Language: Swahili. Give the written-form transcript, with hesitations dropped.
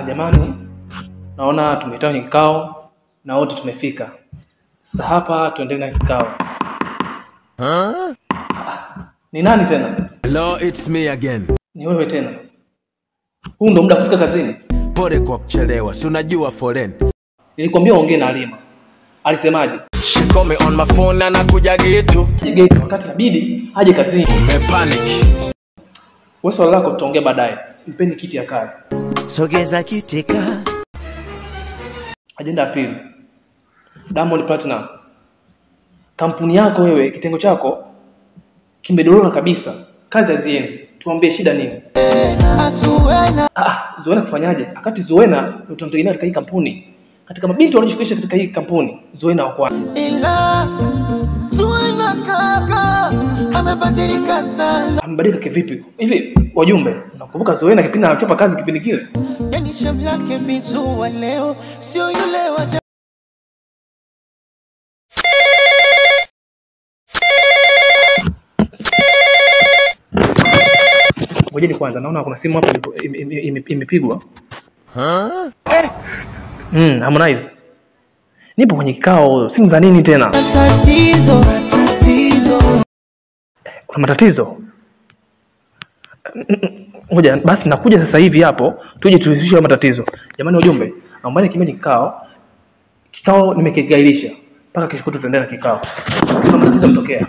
Jamani, naona tumeitwa kwenye kikao na wote tumefika. Sasa hapa tuendelee na kikao. Ni nani tena? Hello, it's me again. Ni wewe tena. Huu ndo muda kufika kazini. Pole kwa kuchelewa, si unajua foleni. Nilikwambia uongee na Halima. Alisemaje? She call me on my phone na nakuja getu. Getu wakati inabidi aje kazini. Umepanic. Wewe swali lako tutaongea baadaye. Mpeni kiti ya kazi. Sogeza kiti ka. Ajenda ya pili. Diamond Platnumz. Kampuni yako wewe, kitengo chako kimedorora kabisa. Kazi haziendi. Tuambie shida nini? Zuena. Zuena kufanyaje? Wakati Zuena ndio tunamtegemea katika hii kampuni. Katika mabinti wanaojishughulisha katika hii kampuni, Zuena wa kwanza. Ila Zuena kaka amebadilika sana. Amebadilika kivipi? Hivi wajumbe, nakumbuka Zuena kipindi anachapa kazi kipindi kile. Yaani shamu lake bizu wa leo sio yule wa Ngojeni kwanza, naona kuna simu hapa imepigwa. Harmonize. Nipo kwenye kikao, simu za nini tena? Matatizo, matatizo. Kuna matatizo? Ngoja basi nakuja sasa hivi hapo, tuje tulisishe hayo matatizo. Jamani wajumbe, naomba kimya kikao. Kikao nimekigailisha. Mpaka kesho kutwa tuendelee na kikao. Kuna matatizo yametokea.